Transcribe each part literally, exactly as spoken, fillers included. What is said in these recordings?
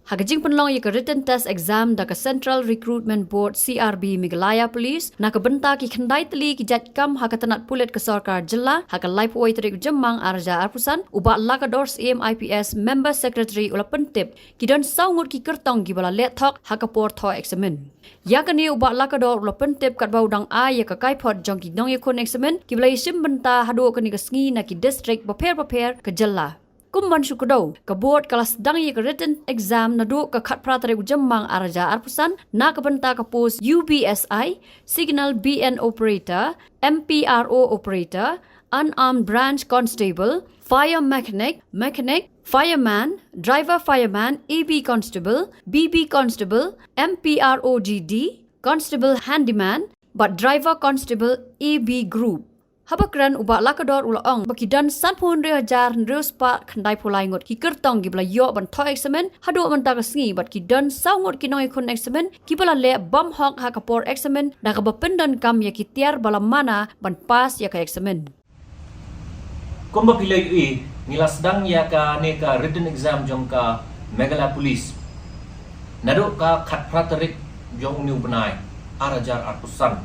Ha ka jingpynlong ïa ka written test exam da ka Central Recruitment Board, C R B, Meghalaya Police, na ka bynta ki khyndai tylli ki jait kam ha ka tnat pulit ka sorkar jylla, ha ka laiphew tarik u Jymmang ar hajar arphew san, u Bah Lakador Syiem I P S, Member Secretary, u la pyntip ki don saw ngut ki kyrtong kiba la leh thok ha ka por thoh eksamin. Ïa kane u Bah Lakador u la pyntip katba u dang ai ïa ka kaiphod jong ki nongïakhun eksamin kiba la ïashim bynta haduh kane ka sngi na ki district bapher bapher ka jylla. Kum ban shu kdew, ka board ka la sdang ïa ka written exam naduh ka khatphra tarik u Jymmang ar hajar arphew san na ka bynta ka post U B S I, Signal B N Operator, M P R O Operator, Unarmed Branch Constable, Fire Mechanic, Mechanic, Fireman, Driver Fireman, A B Constable, B B Constable, M P R O G D, Constable Handyman, bad Driver Constable, A B Group. Haba kren u Bah Lakador u la ong ba ki don sanphew hynriew hajar hynriew spah khyndai phew lai ngut ki kyrtong kiba la ïoh ban thoh eksamin haduh mynta ka sngi, bad ki don saw ngut ki nongïakhun eksamin kiba la leh bymhok ha ka por eksamin da kaba pyndonkam ïa ki tiar ba la mana ban pass ïa ka eksamin. Kumba phi la ïohi, ngi la sdang ïa kane ka written exam jong ka Meghalaya Police naduh ka khatphra tarik jong une u bnai ar hajar arphew san.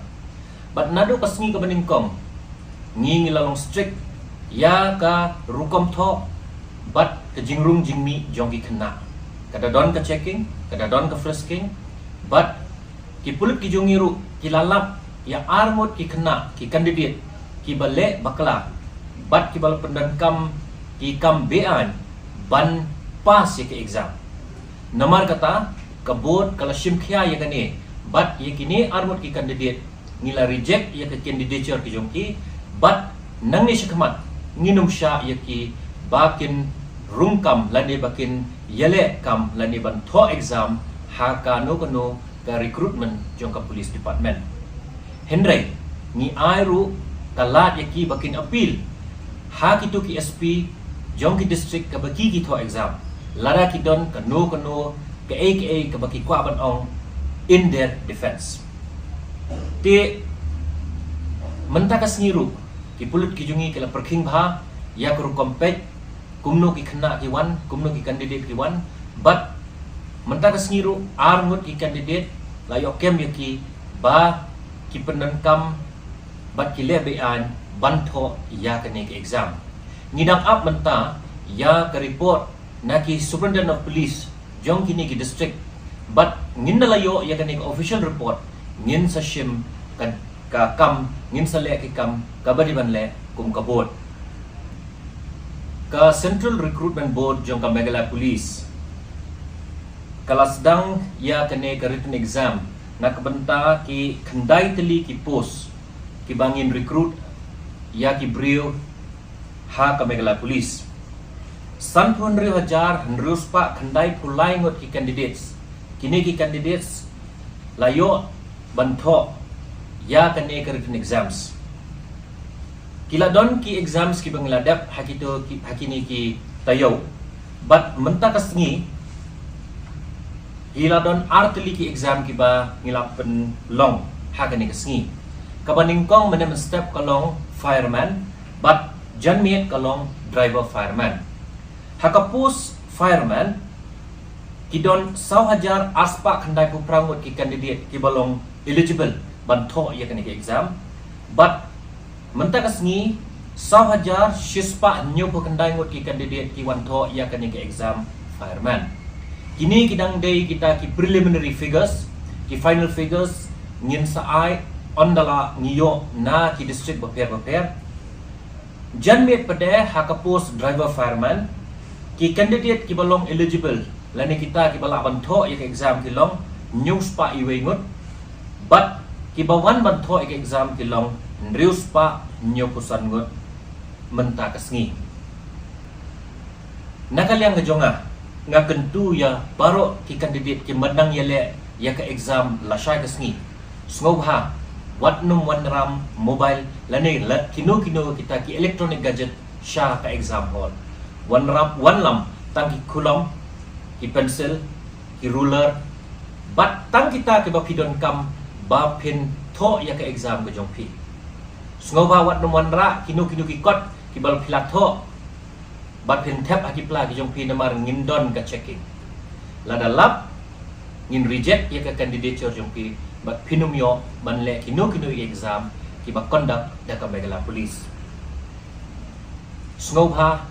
Bad naduh ka sngi kaba nyngkong ngi, ngi la long strict ïa ka rukom thoh bad ka jingrung jingmih jong ki khynnah. Ka da don ka checking, ka da don ka frisking, bad ki pulit ki jong ngi ruh ki la lap ïa ar ngut ki khynnah, ki candidate kiba leh bakla bad kiba la pyndonkam ki kam be-aiñ ban pass ïa ka exam. Namar kata, ka board ka la shim khia ïa kane, bad ïa kine ar ngut ki candidate ngi la reject ïa ka candidature ki jong ki, bad nangne shakhmat ngin ym shah ïa ki ba kin rung kam lane ba kin ïaleh kam lane ban thoh exam ha kano kano ka recruitment jong ka police department. Hynrei ngi ai ruh ka lad ïa ki ba kin appeal ha kito ki S P jong ki district kaba ki, ki thoh exam, lada ki don kano kano kaei kaei kaba ki kwah ban ong in their defense. Te mynta ka sngi ruh ki pulit ki jong ngi ki la pyrkhing bha ïa ka rukom peit, kumno ki khynnah ki wan, kumno ki candidate ki wan, bad mynta ka sngi ruh ar ngut ki candidate la ïoh kem ïa ki ba ki pyndonkam bad ki leh be-aiñ ban thoh ïa kane ka exam. Ngi dang ap mynta ïa ka report na ki Superintendent of Police jong kine ki district, bad ngin da la ïoh ïa kane ka official report, ngin sa shim ka, ka kam, ngin sa leh ki kam kaba dei ban leh kum ka board. Ka Central Recruitment Board jong ka Meghalaya Police ka la sdang ïa kane ka written exam na ka bynta ki khyndai tylli ki post kiba ngin recruit ïa ki briew ha ka Meghalaya Police. Sanphew hynriew hajar hynriew spah khyndai phew lai ngut ki candidates. Kine ki candidates la ïoh ban thoh ïa kane ka written exams. Ki la don ki exams kiba ngi la dep ha kito ki, ha kine ki taïew. Bad mynta ka sngi ki la don ar tylli ki exam kiba ngi la pynlong ha kane ka sngi. Kaba nyngkong mynne mynstep ka long fireman, bad janmiet ka long driver fireman. Ha ka post fireman ki don saw hajar ar spah khyndai phew phra ngut ki candidate kiba long eligible ban thoh ïa kane ka exam. Bad mynta ka sngi saw hajar shi spah hynñiew phew khyndai ngut ki candidate ki wan thoh ïa kane ka exam fireman. Kine ki dang dei kita ki preliminary figures, ki final figures ngin sa ai ynda la ngi ïoh na ki district bapher bapher. Janmiet pat de ha ka post driver fireman, ki candidate kiba long eligible lane kita kiba lah ban thoh ïa ka exam ki long hynñiew spah iwei ngut, bad kiba wan ban thoh ïa ka exam ki long hynriew spah hynñiew phew san ngut mynta ka sngi. Na ka liang ka jong nga, nga kyntu ïa baroh ki candidate kiba dang ïaleh ïa ka exam lashai ka sngi. Sngewbha wat nym wanrah mobile lane la kino kino kita ki electronic gadget sha ka exam hall. Wanrah, wanlam tang ki kulom, ki pencil, ki ruler, bad tang kita kiba phi donkam ba phin thoh ïa ka exam ka jong phi. Sngewbha wat nym wanrah kino kino ki kot kiba phi la thoh bad phin thep ha ki pla ki jong phi namar ngin don ka checking. Lada lap, ngin reject ïa ka candidature jong phi bad phin ym ïoh ban leh kino kino ki exam kiba conduct da ka Meghalaya Police. Sngewbha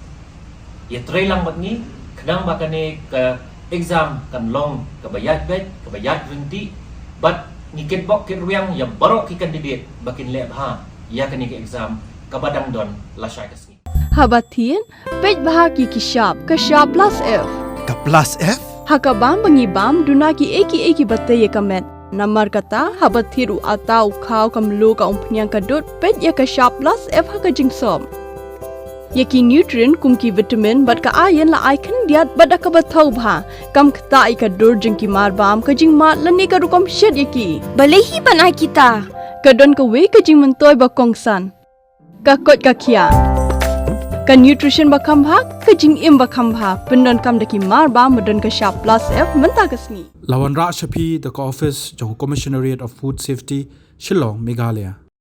ïatrei lang bad ngi, khnang ba kane ka exam kan long kaba ïaid beit, kaba ïaid ryntih, bad ngi kitbok kitrwiang ïa baroh ki candidate ba kin leh bha ïa kane ka exam kaba dang don lashai ka sngi. Haba thied, peit bha ki ki shap, ka shap plus F. Ka plus F? Ha ka bam ba ngi bam, duna ki ei ki ei kiba tei ïa ka met. Namar kata, haba thied u atta, u khaw, ka mluh, ka umphniang, ka dud, peit ïa ka shap plus F ha ka jingsop. Ïa ki nutrient kum ki vitamin bad ka iron la ai khyndiat bad da kaba thaw bha. Kam ktah ïa ka dur jong ki mar bam, ka jingmad lane ka rukom shet ïa ki. Balei hi ban ai kita? Ka don kawei ka jingmyntoi ba kongsan. Ka koit ka khiah. Ka nutrition ba kham bha, ka jingim ba kham bha. Pyndonkam da ki mar bam ba don ka shap plus F mynta ka sngi. La wanrah sha phi da ka office jong ka Commissionerate of Food Safety, Shillong, Meghalaya.